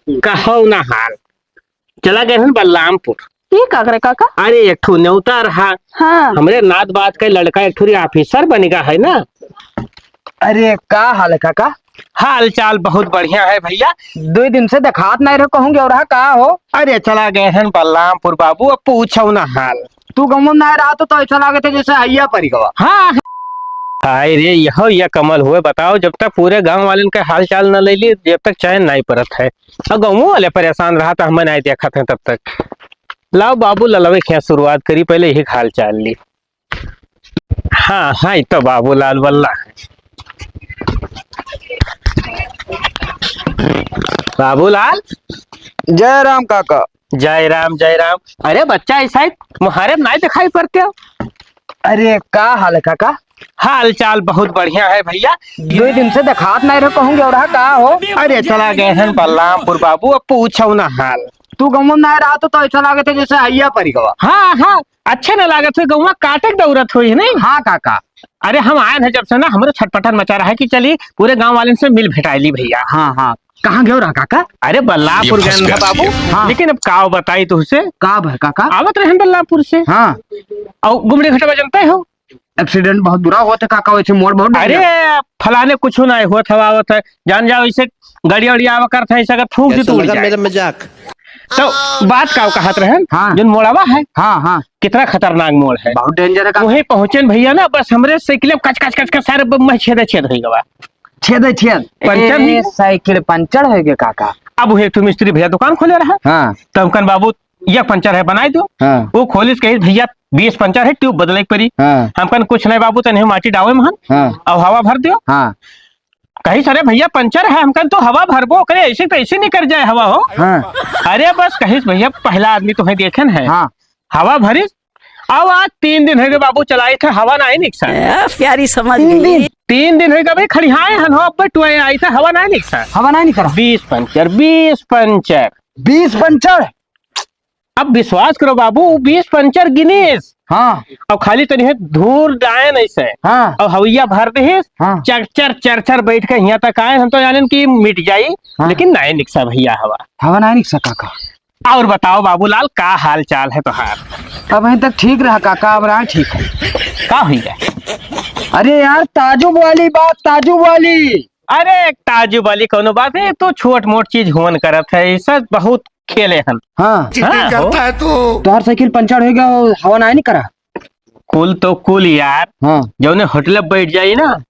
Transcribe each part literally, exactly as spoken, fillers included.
कहो ना हाल। चला गए हन बलरामपुर। ई का करे काका? अरे, एक ठो नेवता रहा। हाँ। हमरे नात बात के लड़का एक ठो री officer बनिगा है ना। अरे, का हाल है काका? हाल चाल बहुत बढ़िया है भइया। दुइ दिन से देखात नाहीं रहो, कहूँ गयो रहा का हो? अरे, चला गए हन बलरामपुर बाबू, अब पूछो ना हाल। तू गँवो में नाहीं रहा तो, तो ऐसा लागत है जैसे हइया परी गवा। हाँ, हाँ। हाय रे, यहो या कमल हुए, बताओ, जब तक पूरे गाँव वालन के हाल चाल न ले ली, जब तक चैन नाहीं परत है। अब गँवो वाले परेशान रहा तो हमें नाहीं देखत हैं तब तक। लाओ बाबू ललवे के यहाँ शुरुआत करी, पहले यही हाल चाल ली। हाँ, हाँ, ई तो बाबूलाल बल्ला। बाबूलाल? जय राम काका। जय राम, जय राम। अरे बच्चा, ऐसा ही मुहारे में नाहीं दिखाई पड़ते हो। अरे, का हाल है काका? हाल चाल बहुत बढ़िया है भइया। दुइ दिन से देखात नाहीं रहो, कहूँ गयो रहा का हो? अरे, चला गए हन बलरामपुर बाबू, अब पूछो ना हाल। तू गँवो में नाहीं रहा तो, तो ऐसा लागत है जैसे हइया परी गवा। हाँ, हाँ, अच्छे न लागत हो, गँवा काटे के दौरत होई है नहीं? हाँ काका। अरे हम आए हैं जब से ना, हमरे छटपटन मचा रहा है कि चली पूरे गाँव वालन से मिल भेटाई ली भइया। हाँ, हाँ, कहाँ गयो रहा काका? अरे बलरामपुर गए रहा बाबू। हाँ। लेकिन अब काव बताई तुझसे। का भर काका? आवत रहन बलरामपुर से। हाँ। और गुमड़ी घटवा जानते हो? Accident बहुत बुरा होत है काका, वैसे मोड़ बहुत अरे, फलाने कुछ नाहीं होत हवा, आवत है, जान जाओ, ऐसे गड़िया उड़िया आवा करत है, ऐसे अगर थूक दी तो उड़ जाए। मेरा मजाक। तो बात का कहत रहन, हाँ। जोन मोड़वा है, हाँ, हाँ। कितना खतरनाक मोड़ है। बहुत danger है काका। वहीं पहुँचेन भइया ना, बस हमरे साइकिल में कच, कच, कच, कच सारे ब-, में छेदे छेद होइ गवा। छेदे छेद? पंचर ए, भी। साइकिल पंचर होइ गए काका। अब वही एक ठो मिस्त्री भइया दुकान खोले रहा। हाँ। तो हमकन बाबू, "ये पंचर है, बनाई दो।" हाँ। वो खोलिस, कहिस, "भइया, बीस पंचर है, tube बदले के परी।" हाँ। हमकन, "कुछ नहीं बाबू, तनी माटी डावे महन, हाँ। और हवा भर दियो।" हाँ। कहिस, "अरे भइया, पंचर है, हमकन तो हवा भरबो करे, ऐसे तो ऐसे निकल जाए हवा हो।" हाँ। अरे बस कहिस, "भइया, पहला आदमी तुम्हें देखेन है।" हाँ। हवा भरिस, अब आज तीन दिन होइ गए बाबू, चलाई थे, हवा नाहीं निकसा। ए, प्यारी समझ तीन गई। दिन? तीन दिन होइ गए भाई, खड़ियाए हन हो, अब टुए आई थे, हवा नाहीं निकसा। हवा नाहीं निकला? बीस पंचर, बीस पंचर। बीस पंचर? अब विश्वास करो बाबू, बीस पंचर गिनीस। हाँ। अब खाली तनी है धूर डायन ऐसे। हाँ। अब हवैया भर देहिस, हाँ। चर, चर, चर, चर बैठ के हियाँ तक आए, हम तो जानेन कि मिट जाई, हाँ। लेकिन नाहीं निकसा भइया हवा। हवा नाहीं निकसा काका। और बताओ बाबूलाल, का हाल चाल है तोहार? अबहीं तक ठीक रहा काका, अब रहा ठीक है। का हुई है? अरे यार, ताजुब वाली बात, ताजुब वाली। अरे, ताजुब वाली कौनो बात नहीं, तो छोट मोट चीज हुवन करत है, ई सब बहुत खेले हन। हाँ। चीटिंग हाँ, हो। करता है तू। तोहार साइकिल पंचर होइ गवा, हवा नाहीं निकरा? कुल तो कुल यार, हाँ। जौने होटल पे बैठ जाई ना,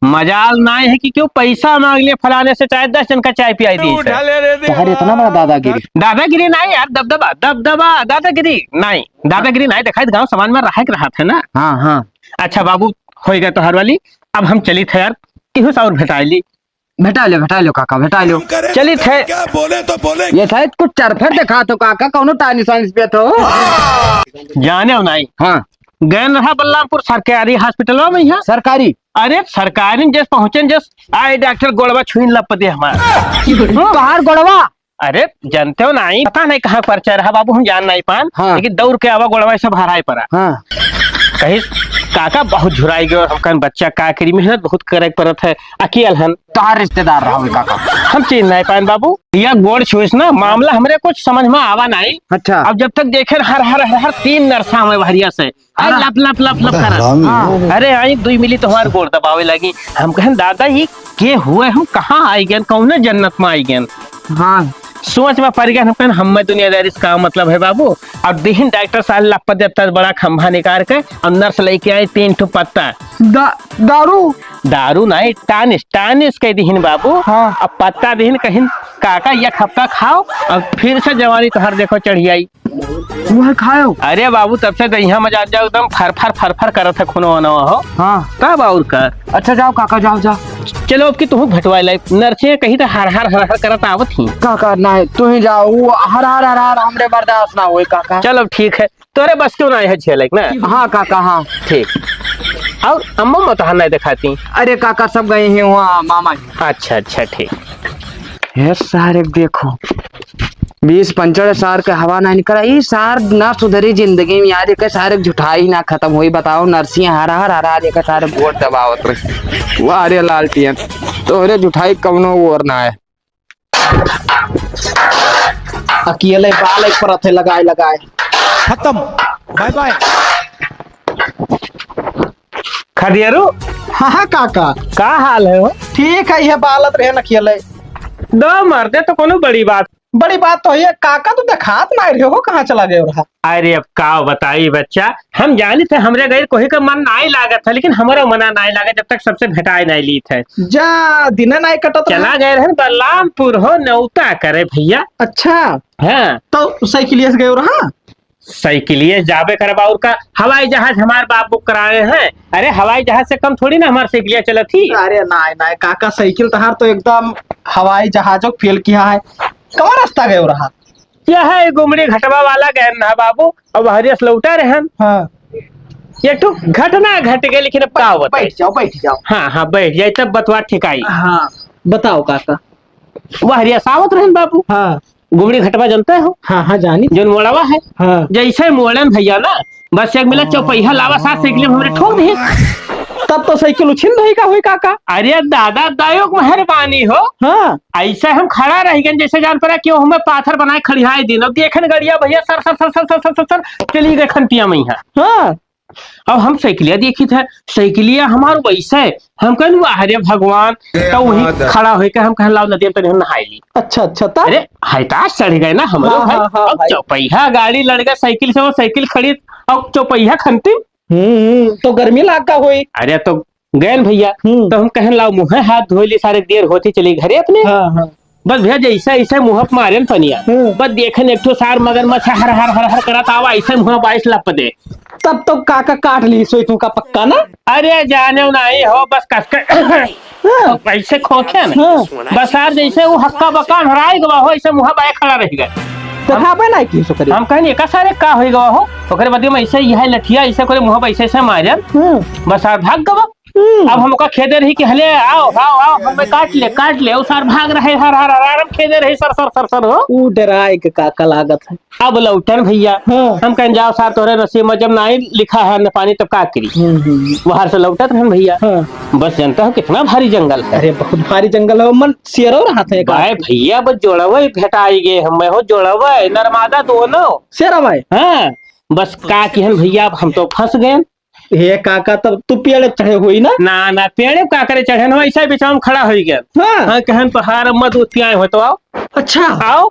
मजाल नाहीं है कि क्यों पैसा माँग ले फलाने से, चाहे दस जन का चाय पियाई दी। उठा ले रे देवा। तोहार इतना बड़ा दादागिरी। दादागिरी नाहीं यार, दबदबा, दबदबा, दादागिरी नाहीं, दादागिरी नाहीं देखाई, गाँव समाज में रहे के रहत है ना। हाँ, हाँ। अच्छा बाबू, होइ गए तोहार वाली, अब हम चली थे यार, केहू से और भेटाई ली। भेटा लो, भेटा लो काका, भेटा लो। चली थे। क्या बोले तो बोले। ये शायद कुछ चरफर दिखा तो काका, कौनो टानिस वानिस पे तो। जाने हो नाहीं। हाँ। गए रहा बलरामपुर सरकारी हॉस्पिटल में यहाँ। सरकारी? अरे सरकारी में जस पहुँचे जस आए डॉक्टर गोड़वा छुइन लप दे हमार। तोहार गोड़वा? अरे जानते हो नाहीं, पता नाहीं कहाँ पर्चा रहा बाबू, हम जान नाहीं पान, हाँ। लेकिन दौड़ के आवा गोड़वा सब हराए पड़ा। हाँ। कहिस, "काका बहुत झुराई गयो, हमकन बच्चा का करी, मेहनत बहुत करे के पड़त है, अकेल हन।" तोहार रिश्तेदार रहा होई काका। हम चीन नाहीं पाएन बाबू, या गोड़ छुइस ना, मामला हमरे कुछ समझ में आवा नाहीं। अच्छा। अब जब तक देखे हर हर हर हर तीन नर्सा हमें बहरिया से, अरे हाँ। लप लप लप लप बड़ा करत। हरामी हाँ। हो। अरे आई दुई मिली तो हमार गोड़ दबावे लगी। हम कहेन, "दादा ये के हुए, हम कहाँ आई गए, कौने जन्नत में आई गए?" हाँ। सोच में पड़ गए, हम कहेन, "हमें दुनियादारी से का मतलब है बाबू?" अब दिहिन डॉक्टर साहब लप्पा देवता बड़ा खंभा निकाल के और नर्स लेके आई तीन ठो पत्ता। दा-, दारू? दारू नाहीं, टानिस, टानिस कह दिहिन बाबू। हाँ। अब पत्ता दिहिन, कहिन, "काका एक हफ्ता खाओ और फिर से जवानी तोहार देखो चढ़ी आई।" वह खायो? अरे बाबू, तब से तो यहाँ मजा आ जाओ, एकदम फर फर फर फर करत है खूनो वनो हो। हाँ। तब और कर। अच्छा जाओ काका, जाओ, जाओ। चलो अब की तुहूँ भटवाए लाई, नर्से कही तो हर हर हर हर करत आवत ही। काका नाहीं, तू ही जाओ, वो हर हर हर हर हमरे बर्दाश्त ना होए काका। चलो ठीक है, तोरे बस क्यों ना है झेले ना? हाँ काका, हाँ। ठीक। और अम्मा में तो हर नहीं दिखाती। अरे काका सब गए हैं वहाँ मामा ही। अच्छा, अच्छा, ठीक। हे सारे देखो, बीस पंचर सार के हवा ना निकला। ई सार ना सुधरी जिंदगी में यार, एके सारे के झुठाई ना खत्म होई। बताओ, नर्सियां हर हर हर हर एके सारे वोट दबावत रही। वाह रे लालटियन, तोहरे झुठाई कवनो और ना है। अकेले बाल एक परत है लगाए लगाए। खत्म, बाय बाय। खदियरू। हाँ, हाँ, काका। का हाल है हो? ठीक है, यह बालत रहे न अकेले। दो मर्दे तो कोनो बड़ी बात। बड़ी बात तो है, काका तो देखात ना रहे हो, कहाँ चला गए रहा? अरे अब का बताई बच्चा, हम जानित है हमरे गैर कोई का मन नाई लागत है, लेकिन हमारा मना नाई लागत जब तक सबसे भेटाए नाई लीत है। जा, दिने नाई कटत चला रहा। गए रहन बलरामपुर हो न्योता करे भैया। अच्छा। हाँ। तो साइकिलिया से गए रहा? साइकिलिया से जाबे करबा और का, हवाई जहाज हमार बाप बुक कराए हैं। अरे हवाई जहाज से कम थोड़ी ना हमार साइकिलिया चलत ही। अरे नाई नाई काका, साइकिल तहार तो एकदम हवाई जहाजो फेल किया है। कौन रास्ता गए रहा? यह है गुमड़ी घटवा वाला गए ना बाबू, अब हरियस लौटा रहन। हाँ। ये ठो घटना घट गए, लेकिन अब का होता है? बैठ जाओ, बैठ जाओ। हाँ, हाँ, बैठ जाए, तब बतवा ठिकाई। हाँ, बताओ काका। वह हरियस आवत रहन बाबू। हाँ। गुमड़ी घटवा जानते हो? हाँ, हाँ, जानी। जौन मोड़वा है? हाँ। जैसे मोड़न भैया ना, बस एक मिला चौपहिया लावा साथ साइकिल में हमरे ठोक दी। तब तो साइकिल उछिन रही का हुई काका? अरे दादा, दायोग मेहरबानी हो। हाँ। ऐसे हम खड़ा रह गए, जैसे जान पड़ा कि वो हमें पाथर बनाए खड़ियाए दिन। अब देखे न गड़िया भैया सर, सर, सर, सर चली गए खंतिया में यहाँ। हाँ। अब हम साइकिलिया देखी थे, साइकिलिया हमार वैसे, हम कहन, "वाह रे भगवान।" तो वही खड़ा होके हम कहन, "लाओ नदी में तनी हम नहाई ली।" अच्छा, अच्छा, तब? अरे, हैताश चढ़ गए ना हम लोग, हाँ, भाई। हाँ, हाँ, अब भाई। चौपहिया गाड़ी लड़ गए साइकिल से, वो साइकिल खड़ी, अब चौपहिया खंती। हम्म, हम्म, तो गर्मी लाग का होई? अरे, तो गए न भैया, हम्म। तो हम कहन, "लाओ मुँह हाथ धोई ली, सारे देर होती चली घरे अपने।" हाँ, हाँ। बस भैया, जैसे, ऐसे मुँह पे मारे न पनिया। हम्म। बस देखे न, एक ठो सार मगरमच्छ हर, हर, हर, हर करत आवा, ऐसे मुँह बाइस लप दे। तब तो काका काट ली सोई तुमका पक्का ना? अरे जाने नहीं हो, बस कस के हाँ। ऐसे खोखे न। हाँ। बस सार जैसे वो हक्का बक्का हराई गवा हो, ऐसे मुँह बाए खड़ा रह गए। तो हम, हाँ, बना की सो करी। हम कहनी, "एका सारे का होई गवा हो?" ओकरे बाद में ऐसे यह लठिया ऐसे करे मुँह पे ऐसे, ऐसे मारन। हम्म। बस सार भाग गवा। हम्म। अब हम ओका खेदे रही कि, "हले, आओ, आओ, आओ, हमें काट ले, काट ले।" उ सार भाग रहे, हर, हर, हर, हर, हम खेदे रही, सर, सर, सर, सर, हो। उ डराए के काका लागत है। अब लौटन भैया, हाँ। हम कहन, "जाओ सार, तोहरे नसीब में जब नाई लिखा है न पानी, तब का करी?" हम्म, हम्म। वहां से लौटत रहन भैया। हाँ। बस जानता हो कितना भारी जंगल है। अरे, बहुत भारी जंगल है, मन शेरो रहत है का? भाई भैया, बस जोड़वे भेटाई गए, हमें हो जोड़वे, नर्मदा दोनों। शेरा भाई? हाँ, बस का किहन भैया, अब हम तो फंस गए। हे काका, तब तू पेड़ चढ़े होई ना? ना, ना, पेड़े का करे चढ़े ना, ऐसे बिचाम खड़ा होई गया। हाँ। हाँ, कहन पहाड़ मत उठियाए हो तो आओ। अच्छा। आओ,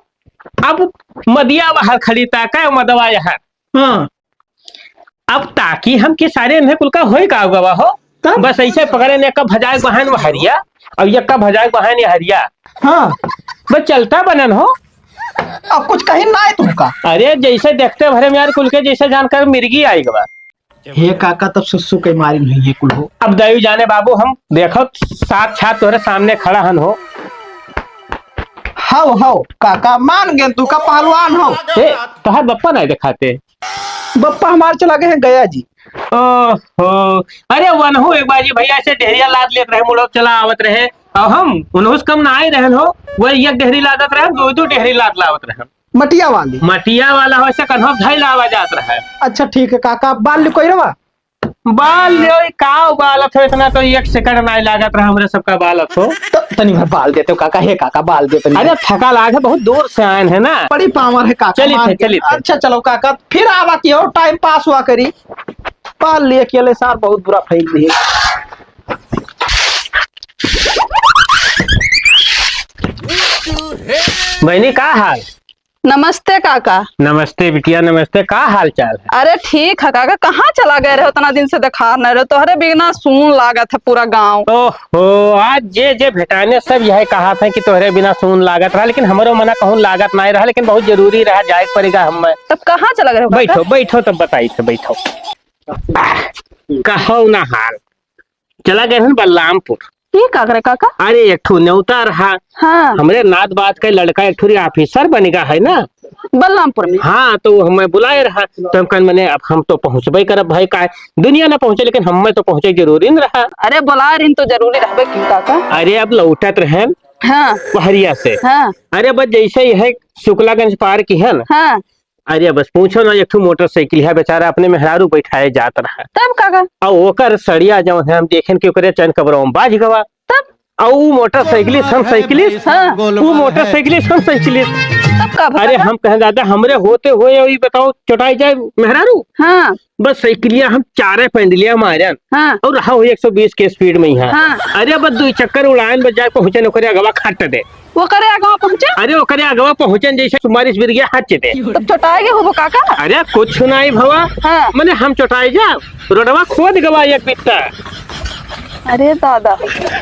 अब मदिया बाहर खड़ी ताका, मदवा यहाँ। हाँ। अब ताकि हम कि सारे इन्हें कुल का होई का गवा हो? तब? बस ऐसे पकड़े ने, एक का भजाए बहन वो हरिया, अब एक का भजाए बहन ये हरिया। हाँ। बस चलता बनन हो। अब कुछ कहीं ना आए तुमका। अरे जैसे देखते भरे में यार कुल के जैसे जानकर मिर्गी आई गवा। हे काका, तब सुसु के मारी नहीं है कुल हो। अब दयू जाने बाबू, हम देखो साक्षात तोहरे सामने खड़ा हन हो। हाउ, हाउ, काका, मान गए तू का पहलवान हो। ए, तोहर बप्पा नहीं दिखाते। बप्पा हमार चला गए हैं गया जी। ओहो, अरे वनहु एक बार जी भैया से डेहरिया लाद लेत रहे, मुड़ो चला आवत रहे, और हम उनहु से कम ना आए रहन हो, वही एक डेहरी लादत रहे, दो दो डेहरी लाद लावत रहे। मटिया वाली? मटिया वाला हो, ऐसे कन्हो धइल आवा जात रहा है। अच्छा, ठीक है काका, बाल लिकोई रवा? बाल लियो, ई का बालत हो, इतना तो एक सेकंड नाई लागत रहा हमरे सबका बालत हो। तो तनी भर बाल देते हो काका, हे काका, बाल दे तनी। अरे थका लाग है, बहुत दूर से आए हैं ना। बड़ी पावर है काका, चलित मान है, के। चलित है। अच्छा, चलो काका, फिर आवा की हो, टाइम पास हुआ करी। बाल लिए अकेले सार बहुत बुरा फैल रही है। बहनी, का हाल? नमस्ते काका। नमस्ते बिटिया, नमस्ते। का हाल चाल है? अरे ठीक है काका, कहाँ चला गए रहे? उतना दिन से देखा नहीं रहे, तोहरे बिना सून लागत है पूरा गाँव। ओहो, आज जे जे भेटाने सब यह कहा था कि तोहरे बिना सून लागत रहा, लेकिन हमरो मना कहूँ लागत नहीं रहा, लेकिन बहुत जरूरी रहा, जाए के पड़ेगा हमें। तब कहाँ चला गए रहे काका? बैठो, बैठो, तब बताई थे, बैठो। आह, कहो ना हाल। चला गए रहन बलरामपुर। ये का करे काका? अरे, एक ठो न्योता रहा। हाँ। हमरे नात बात के लड़का एक ठो रे ऑफिसर बनेगा है ना। बलरामपुर में? हाँ, तो वो हमें बुलाए रहा। तो हम कहन, मने, अब हम तो पहुँचबे करब भाई, काहे दुनिया ना पहुँचे, लेकिन हमें तो पहुँचे जरूरी न रहा। अरे, बुलाए रहन तो जरूरी रहबे की काका। अरे, अब लौटत रहन हाँ। पहरिया से। हाँ। अरे, बस जैसे ही है शुक्लागंज पार की है ना। हाँ। अरे बस पूछो ना, एक ठो मोटरसाइकिल है, बेचारा अपने मेहरारू बैठाए जात रहा। तब काका? और ओकर सड़िया जौन है, हम देखेन कि ओकरे चैन कबरवा में बाज गवा। तब? और ऊ मोटरसाइकिलिस्ट हम साइकिलिस्ट, हाँ। ऊ मोटरसाइकिलिस्ट हम साइकिलिस्ट। तब का भला अरे का? हम कहेन दादा, हमरे होते हुए, ई बताओ, चोटाई जाए मेहरारू? हाँ। बस साइकिलिया हम चारे पैंडलिया मारेन। हाँ। और रहा हो एक सौ बीस के स्पीड में ही। हाँ। अरे बस दुई चक्कर उड़ाएन, बस जाए पहुँचेन ओकरे अगवा खट दे। ओकरे अगवा पहुँचे? अरे ओकरे अगवा पहुँचेन जैसे तुम्हारी बिरिया हच दे। तब चोटाए गए होबो काका? अरे कुछ नाई भवा। हाँ। मने हम चोटाए जा, रोडवा खोद गवा एक बित्ता। अरे दादा।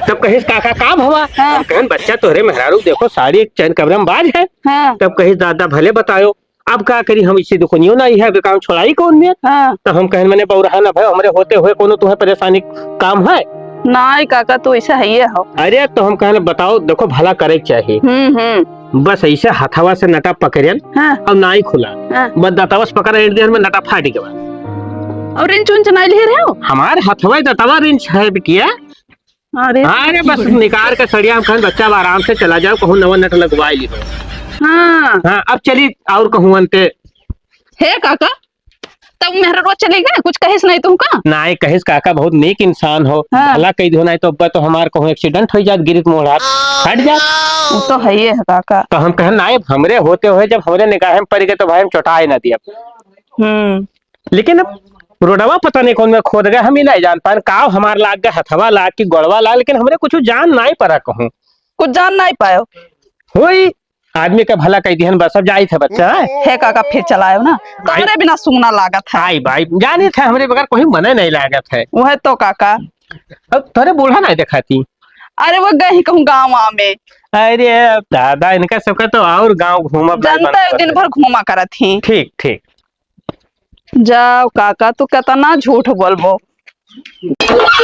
तब कहिस काका का भवा? हाँ। हम कहेन बच्चा तोहरे मेहरारू देखो साड़ी एक चैन कमरम बाज है। हाँ। तब कहिस दादा भले बतायो, अब का करी, हम इसे दुखनियो ना है, अबे काम छोड़ाई कौन में? हाँ। तो हम कहेन मने बौरहा ना भाई, हमरे होते हुए कोनो तुम्हें परेशानी काम है? नाई काका, तो ऐसा है ये हो। अरे तो हम कहेन बताओ, देखो भला करे के चाहिए। हम्म, हम्म। बस ऐसे हथवा से नटा पकड़ेन हाँ। और नाई खुला। हाँ। बस दांतवा से पकड़ एड़ दिया, में नटा फाट गवा। और रिंच उंच नाई ले रहे हो? हमार हथवा दांतवा रिंच है बिटिया। अरे, हाँ, अरे, बस निकार के सड़िया हम कहन बच्चा अब आराम से चला जाओ, कहूँ नवा नट लगवाई ली हो। हाँ। हाँ, अब चली और कहूँ अंते। हे काका, तब मेहररुआ चली गए, कुछ कहिस नहीं तुमका? नाई कहिस काका, बहुत नीक इंसान हो, हाँ। भला कही दो, नाई तो अब्बा तो हमार कहूँ एक्सीडेंट हो जात, गिरित मोड़ हाथ फट जात। वो तो है ही है काका। तो हम कहन नाई, हमरे होते हुए जब हमरे निगाह में पड़ गए तो भाई हम चोटाए ना दिया। हम्म। लेकिन अब रोडवा पता नहीं कौन में खोद गए, हम ही नहीं जान पान, काव हमार लाग गए, हथवा लाग कि गोड़वा लाग, लेकिन हमरे कुछ जान नहीं पड़ा कहूँ। कुछ जान नहीं पायो। होई, आदमी का भला कह दिहन बस, अब जाई थे बच्चा, हैं? हे काका, फिर चलायो ना, तोहरे बिना सुंगना लागत है। आई भाई, जानी थे हमरे बगैर कोई मने नहीं लागत है। वह तो काका। अब तोरे बूढ़ा नहीं देखाती। अरे वो गई कहूँ गाँव में। अरे दादा, इनका सबका तो और गाँव घूमा जानता है, दिन भर घूमा करत ही। ठीक, ठीक। जाओ काका, तू कितना झूठ बोलबो।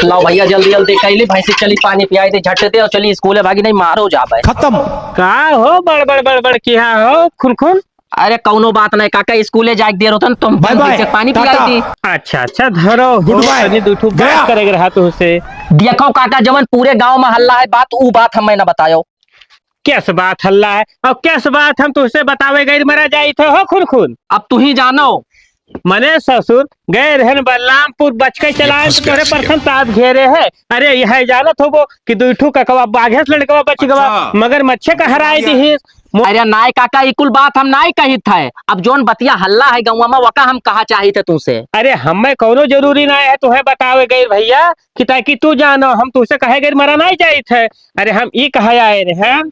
लाओ भैया, जल्दी जल्दी कैली भैंसी, चली पानी पियाई दे झट दे और चली स्कूल है, भागी नहीं मारो जाबे। खत्म। का हो बड़ बड़ बड़ बड़ किहा हो खुनखुन? अरे कौनो बात नहीं काका, स्कूले जाए के देर होता न, तुम बाय बाय, भैंसी के पानी पियाई टाटा। दी। अच्छा अच्छा, धरो हो, गुड बाय। तनी दू ठो गया। बात करे के रहा तो उसे। देखो काका, जवन पूरे गाँव में हल्ला है बात, ऊ बात हमें ना बतायो। कैस बात हल्ला है? और कैस बात हम तुझसे बतावे गैर मरा जाई थे हो खुनखुन? अब तू ही जानो। मने ससुर गए रहन बलरामपुर, बच के चलाए तो तोरे परसन ताप घेरे है। अरे यह जानत होबो कि दुई ठू ककवा बाघे से लड़कवा बच गवा, अच्छा। मगर मच्छे का हराए दिहिस। मो- अरे नाय काका, ई कुल बात हम नाय कहित है। अब जोन बतिया हल्ला है गौवा में, वका हम कहा चाहित है तुमसे। अरे हमें कौनो जरूरी ना है तुहे बतावे गैर भैया, कि ताकि तू जानो, हम तुझसे कहे गैर मरा नाय जाइत है। अरे हम ई कहे आए रहे हैं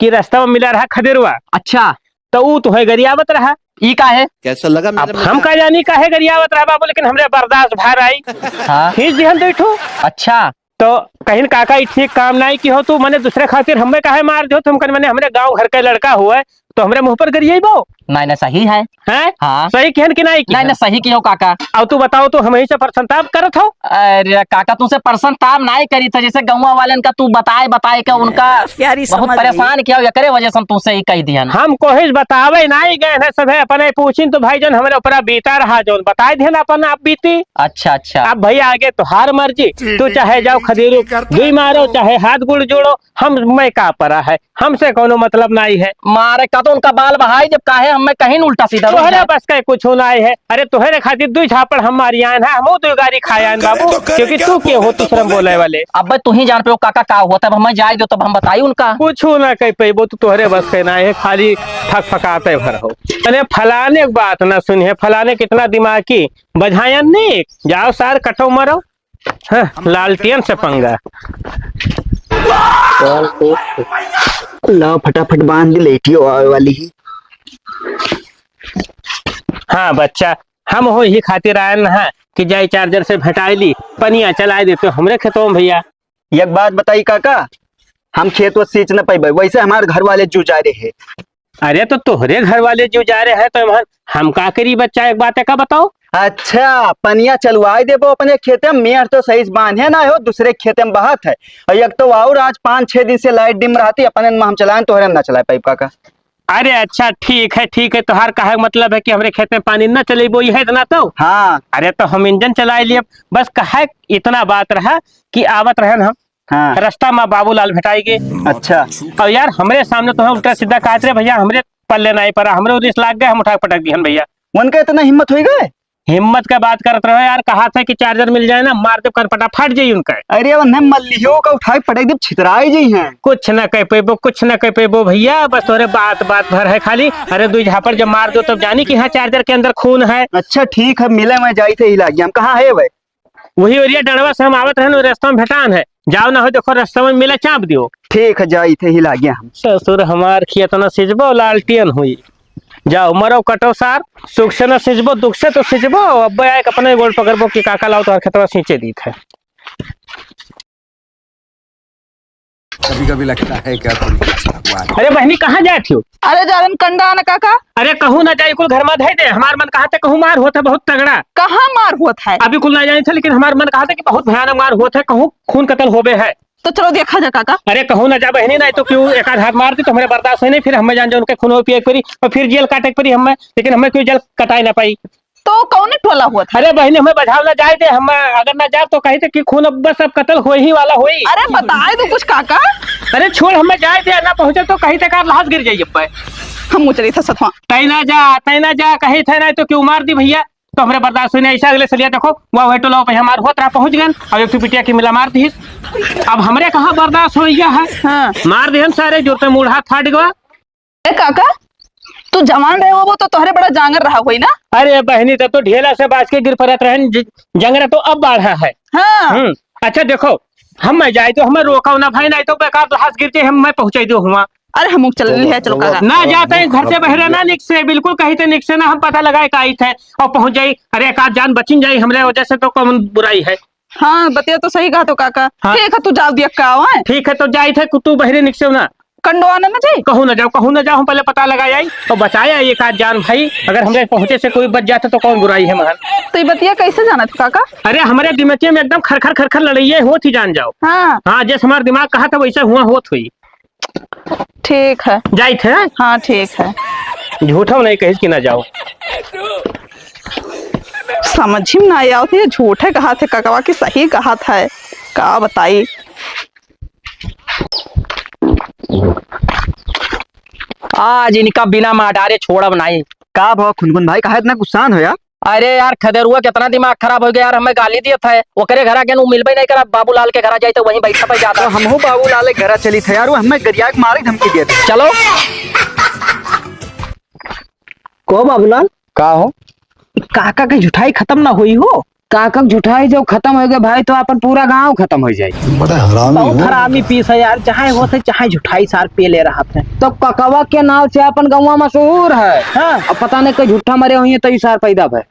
कि रास्ता में मिला रहा खदेरवा। अच्छा। तो ऊ तुहे गरियावत रहा। ई काहे? कैसा लगा मेरा अब हम मित्र? का जानी काहे गरियावत रहा बाबू, लेकिन हमरे बर्दाश्त भर आई। हाँ। खींच दिहन दुई ठो। अच्छा। तो कहिन काका ई ठीक काम नाई किहो तू, मने दूसरे खातिर हमें काहे मार दिहो तुम, कन मने हमरे गाँव घर के लड़का हुए, तो हमरे मुँह पर गरियाइबो? नाय, नाय, सही है। हैं? हाँ। सही किहन कि नाई किहन? नाय, नाय, सही किहो काका। अब तू बताओ, तू हमही से परसंताप करत हो? अरे काका, तुमसे परसंताप नाय करी था, जैसे गौवा वालन का तू बताए बताए के उनका प्यारी बहुत समझ परेशान किया, एकरे वजह से हम तुमसे ही कह दिहन। हम कोहिस बतावे नाय गए हैं, सभे अपने पूछिन तो भाई जन हमरे ऊपरा बीता रहा, जौन बताए दिहन अपन आप बीती। अच्छा, अच्छा। अब भैया आगे तोहार मर्जी, तू चाहे जाओ खदेरू दुई मारो, चाहे हाथ गोड़ जोड़ो, हम मैं का परा है, हमसे कौनो मतलब नाई है। मारे का तो उनका बाल बहाई, जब काहे हमें कहीं उल्टा सीधा तोहरे बस का कुछ नाई है। अरे तोहरे खातिर दुई झापड़ हम मारी आयन है, हमहू दुई गारी खाए आयन बाबू, क्योंकि तू के हो दूसरा बोले वाले। अब तू ही जान पे हो काका का हुआ, तब हमें जाए दो, तब हम बताई उनका। कुछ ना कह पैबो, तू तोहरे बस के नाई है, खाली फकफकाते भर हो। अरे फलाने की बात ना सुनिए, फलाने कितना दिमाग की बझायन नहीं, जाओ सार कटो मरो। हाँ, लालटेन से पंगा। लाओ, फटाफट बांध दे, लेटियो आवे वाली ही। हाँ बच्चा, हम हो ही खातिर आयन हा कि जाई चार्जर से भेटाई ली, पनिया चलाए देते हमरे खेतों में भैया। एक बात बताई काका, हम खेत व सींच न पइबे, वैसे हमार घर वाले जुझारे है। अरे तो तोहरे घर वाले जुझारे है तो हम, हम का करी बच्चा, एक बात है का बताओ। अच्छा, पनिया चलवाई देबो अपने खेते में, मेड़ तो सही से बांधे ना हो, दूसरे खेते में बहत है। और एक तो और आज पाँच छह दिन से लाइट डिम रहती, अपने में हम चलाएं, तोहरे में ना चलाए पाइब काका। अरे अच्छा ठीक है, ठीक है, तोहार कहे का मतलब है कि हमरे खेत में पानी न चलेबो, यह इतना तो। हाँ। अरे तो हम इंजन चलाए लिए, बस कहे इतना बात रहा कि आवत रहन हम हाँ। रास्ता में बाबूलाल भेटाई गए। अच्छा। और यार हमरे सामने तो हम उल्टा सीधा कहत रहे भैया, हमरे पल्ले नहीं पड़ा, हमरे रिस लाग गए, हम उठा के पटक दिहन भैया। उनका इतना हिम्मत होई गए? हिम्मत का बात करत रहो यार, कहा था कि charger मिल जाए ना, मार दे कनपटा फट जाई उनका। अरे उन्हें मल्लियो का उठाए पटक दे, छितराई जाई हैं। कुछ ना कह पेबो, कुछ ना कह पेबो भैया, बस तोरे बात बात भर है खाली। अरे दुई झापड़ जब मार दो तब जानी कि हाँ charger के अंदर खून है। अच्छा ठीक है, मिले मैं जाई थे ही लागी हम। कहाँ है वह? वही area डंडवा से हम आवत रहन, वही रास्ता में भेटान है। जाओ ना हो, देखो रास्ता में मिला, चाप दियो। ठीक है, जाई थे ही लागे हम। ससुर हमार खेत न सिंचबो, लालटेन हुई। जाओ, मरो कटो सार, सुख से न सिंचबो, दुख से तो सिंचबो। अब आए के अपने गोड़ पकड़बो कि काका लाओ तोहर खेतवा सिंचे दीत है। कभी-कभी लगता है क्या कोई भगवान। अरे बहनी, कहाँ जात हो? अरे जा रहे कंडा आना काका। अरे कहूँ ना जाए, कुल घर में धई दे। हमार मन कहा थे कहूँ मार होत है बहुत तगड़ा। कहाँ मार होत है? अभी कुल ना जाने थे, लेकिन हमार मन कहा थे कि बहुत भयानक मार होत है, कहूँ खून कतल होबे है। तो चलो देखा जा काका। अरे कहूँ ना जा बहनी, नहीं तो क्यों एक आध हाथ मार दी तो हमरे बर्दाश्त होई नहीं, फिर हमें जान जो उनके खून पिए के पड़ी और फिर जेल काटे के पड़ी हमें, लेकिन हमें कोई जेल कटाए ना पाई। तो कौन टोला हुआ था? अरे बहनी, हमें बझाव ना जाए दे, हम अगर ना जाए तो कही थे कि खून अब बस अब कतल हो ही वाला होई। अरे बताए दो कुछ काका। अरे छोड़, हमें जाए दे, ना पहुँचे तो कही थे कार लाश गिर जाई अब। हम चली था सथवा। तै ना जा, तै ना जा, कही थे ना तो क्यों मार दी भैया, तो हमरे बर्दाश्त होई नहीं। ऐसा अगले सलिया देखो, वह वही टोला पे हमार होत रहा, पहुँच गए, अब एक ठो बिटिया की मिला मार दी। अब हमरे कहाँ बर्दाश्त हो गया है? हाँ। मार दिहन सारे, जोर पे मूड़ हाथ फाट गवा। ए काका, तू जवान रहे होबो तो तोहरे बड़ा जांगर रहा होई ना? अरे बहनी, तब तो ढेला से बाज के गिर पड़त रहन, ज-, जंगरा तो अब बाढ़ा है। हाँ। हम्म, अच्छा देखो, हम मैं जाए तो हमें रोका ना भाई, नहीं तो बेकार लाश गिर के हम मैं पहुँचाई दो हुआ। अरे हम चल ले चलो काका। ना जाते हैं घर से बहरे ना निक से, बिल्कुल कही थे निक से ना, हम पता लगाए का आई थे और पहुँच जाई। अरे एक आध जान बचिन जाई, हमरे वजह से तो कौन बुराई है? हाँ, बतिया तो सही कहा तो काका। हाँ। ठीक है, तू जाओ दिया का आवा है। ठीक है, तो जाई थे, तू बहरे निक से ना। कंडो आना ना जाई। कहूँ ना जाओ, कहूँ ना जाओ, हम पहले पता लगा आई और बचाया एक आध जान भाई। अगर हमरे पहुँचे से कोई बच जाता तो कौन बुराई है मगर। तो ये बतिया कैसे जाना था काका? अरे हमरे दिमाग में एकदम खरखर खरखर लड़ाइए होत ही जान जाओ। हाँ। हाँ, जैसे हमारा दिमाग कहा था वैसे हुआ होत हुई। ठीक है। जाई थे? हाँ, ठीक है। झूठा नहीं कहिस कि ना जाओ। समझ में ना आवत है, झूठे कहा थे ककवा कि सही कहा था, का बताई। आज इनका बिना मार डारे छोड़ब नहीं। का भवा खुनखुन भाई, काहे इतना गुस्सान हो यार? अरे यार, खदेरुआ कितना दिमाग खराब हो गया यार, हमें गाली दिए थे, ओकरे घरा गेन, उ मिलबे नहीं करा, बाबूलाल के घरा जाई तो वहीं बैठा पे ज्यादा। तो हमहू बाबूलाल के घरा चली थे यार, वो हमें गरिया के मारे धमकी दिए थे। चलो। को बाबूलाल? का हो? काका के झुठाई खत्म ना होई हो? काका के झुठाई जब खत्म हो गए भाई, तो अपन पूरा गांव खत्म हो जाई। बड़ा हरामी बहुत हो। हरामी पीस है यार, चाहे होत है, चाहे झुठाई सार पी ले रहा थे। तो ककवा के नाव से अपन गौवा मशहूर है। हाँ। अब पता नहीं कोई झूठा मरे हुई है, तो ई सार पैदा भय।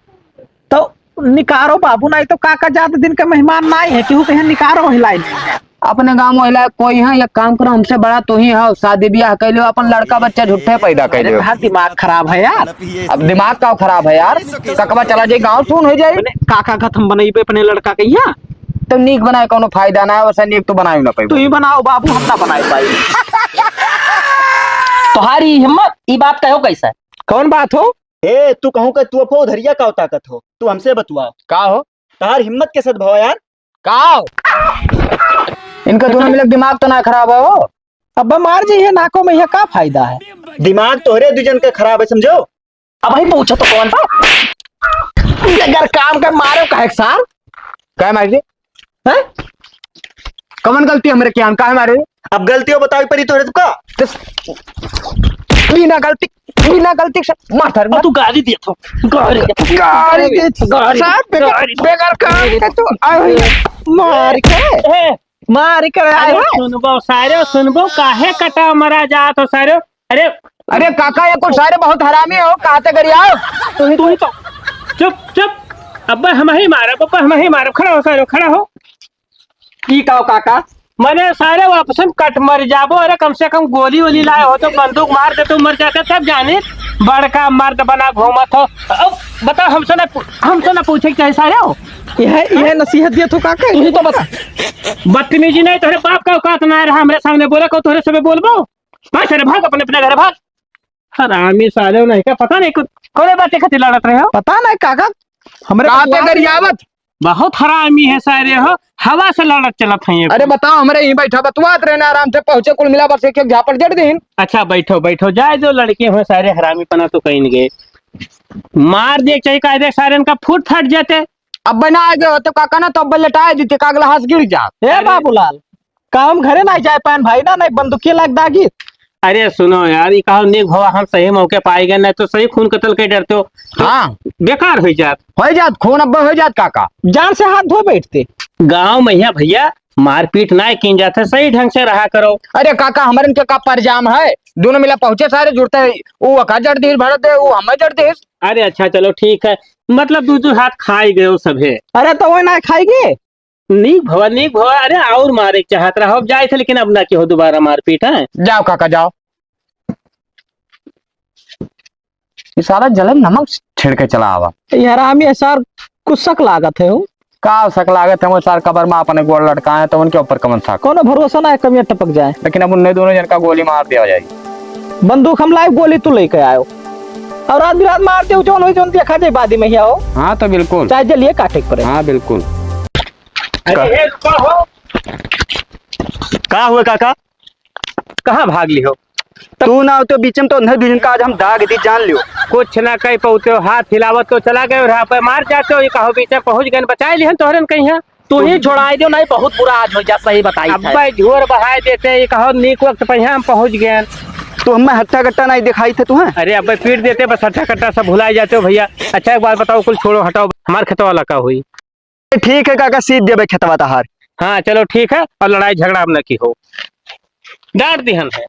तो निकारो बाबू, नहीं तो काका ज्यादा दिन के मेहमान नहीं है, केहू कहे निकारो हिलाई नहीं है। अपने गांव महिला कोई है, एक काम करो, हमसे बड़ा तू ही हो, शादी ब्याह कर लो, अपन लड़का बच्चा झूठे पैदा कर अरे लो। यार, दिमाग खराब है यार। अब दिमाग का खराब है यार, ककवा चला जाए, गांव सुन हो जाए। अपने काका का हम बनइबे अपने लड़का के यहाँ। तो नीक बनाए कोनो फायदा ना है, वैसे नीक तो बनाए ना पाई। तू ही बनाओ बाबू, हम ना बनाए पाई। तुम्हारी हिम्मत, ई बात कहो कैसे? कौन बात हो? ए, तू कहूँ का तू अपो उधरिया का ताकत हो, तू हमसे बतुआ। का हो? तार हिम्मत के साथ भवा यार। का हो? इनका दोनों मिलक दिमाग तो ना खराब है हो? अब मार जइहे नाको में, यह का फायदा है? दिमाग तोहरे दू जन के खराब है, समझो। अब ही पूछो तो कौन था? अगर काम कर मारो काहे के सार? काहे मारी रे? हैं? कमन गलती हमरे क्या, हम काहे मारे? अब गलतियों बताई परी तोहरे तुका। तो बिना गलती, बिना गलती से मार धर, और तू गाली दिया था, गाली दिया था। गाली दे, गाली, साहब, बेकार, गाली। बेकार काम के तू, अरे, मार के, ए, मार के आए अरे हो। सुनबो सारे, सुनबो, काहे कटा मरा जात हो सारे? अरे, अरे काका, ये कुल सारे बहुत हरामी हो, कहाँ से गरियाओ? तू ही, तू ही तो, चुप, चुप, अब हम ही मारब, अब हम ही मारब, खड़ा हो सारे, खड़ा हो। ई का हो काका? मने सारे वापस में कट मर जाबो। अरे कम से कम गोली वोली लाए हो तो बंदूक मार दे तो मर जाते तब जाने। बड़का मर्द बना घूमत हो। अब बताओ हमसे ना पू-, हमसे ना पूछे के चाहे सारे हो। यह, यह नसीहत दिया तो काका, तू ही तो बता। बदतमीजी नहीं, तोहरे बाप का औकात ना रहा हमरे सामने बोले को, तोहरे से बोलबो। भाग सारे भाग, अपने अपने घर भाग। हरामी सारे नहीं का पता नहीं को-, कोने बातें खातिर लड़त रहे हो? पता नहीं काका, हमरे कहाँ पे बतुआ गरियावत? बहुत हरामी है सारे हो, हवा से लड़त चलत हैं ये अरे कुल। बताओ, हमरे यहीं बैठा बतुआत रहे ना, आराम से पहुँचे, कुल मिला बस एक एक झापड़ जड़ देहिन। अच्छा बैठो, बैठो, जाए जो लड़के हो सारे हरामी पना तो कहीं गए। मार दे चाहे कह दे, सारेन का फूट फट जाते। अब बना आए गए होते काका ना, तो अब लटाए देते, का अगला हंस गिर जा। ए अरे। बाबूलाल, का हम घरे नाहीं जाए पाएन भाई ना, नाहीं बंदूकिया लाग दागी। अरे सुनो यार, ये कहो नीक भवा हम सही मौके पाए गए, नाहीं तो सही खून कतल के डरते हो। तो हाँ। बेकार हो जात। हो जात, खून अब हो जात काका। जान से हाथ धो बैठते। गाँव में यहाँ भैया मारपीट ना कीन जात है, सही ढंग से रहा करो। अरे काका, हमरन के का परजाम है, दोनों मिला पहुँचे सारे जुड़ते हैं, वो का जड़ दीस भरत है, वो हमें जड़ दीस। अरे अच्छा चलो ठीक है, मतलब दू दू हाथ खाई गयो सभे। अरे तो वो ना खाएगी। नीक भवा, नीक भवा, अरे और मारे के चाहत रहो, अब जाए थे, लेकिन अब ना की हो दोबारा मारपीट है। जाओ काका जाओ। ये साला जलन नमक छिड़के चला आवा। ये हरामी है सार, कुछ शक लागत है हो। का शक लागत है, वो सार कबर में अपने गोड़ लटकाए हैं, तो उनके ऊपर कमन शक? कोनो भरोसा ना है, कमियां टपक जाए। लेकिन अब उन्हें दोनों जन का गोली मार दिया जाए। बंदूक हम लाए, गोली तू लेके आयो। और रात बिरात मार दे, जौन होई, जौन देखा जाए, बाद में ही आओ। हाँ, तो बिल्कुल। चाहे जलिए काटे के पड़े। हाँ, बिल्कुल। अरे, का? ए, रुको हो। का हुआ काका? कहाँ भाग ली हो? तू ना हो तो बीच में तो अंधर दुनिया का आज हम दाग दी, जान लियो। कुछ ना कह पाते हो, हाथ हिलावत तो चला गए और यहाँ पे मार जाते हो, ये कहो बीच में पहुँच गए, बचाए लिहन तोहरन कहीं है। तू ही छोड़ाए दियो, नहीं बहुत बुरा आज हो जा, सही बताई थे। अब्बे झोर बहाए देते, ये कहो नीक वक्त पे हम पहुँच गए। तो हमें हट्टा कट्टा नहीं दिखाई थे तू, हैं? अरे अब्बे पीट देते, बस हट्टा कट्टा सब भुलाए जाते हो भैया। अच्छा एक बात बताओ, कुल छोड़ो हटाओ, हमार खेतवा वाला का हुई? ठीक है काका, सीध देबे खेतवा तहार। हाँ चलो ठीक है, और लड़ाई झगड़ा अब न की हो, डांट दिहन है।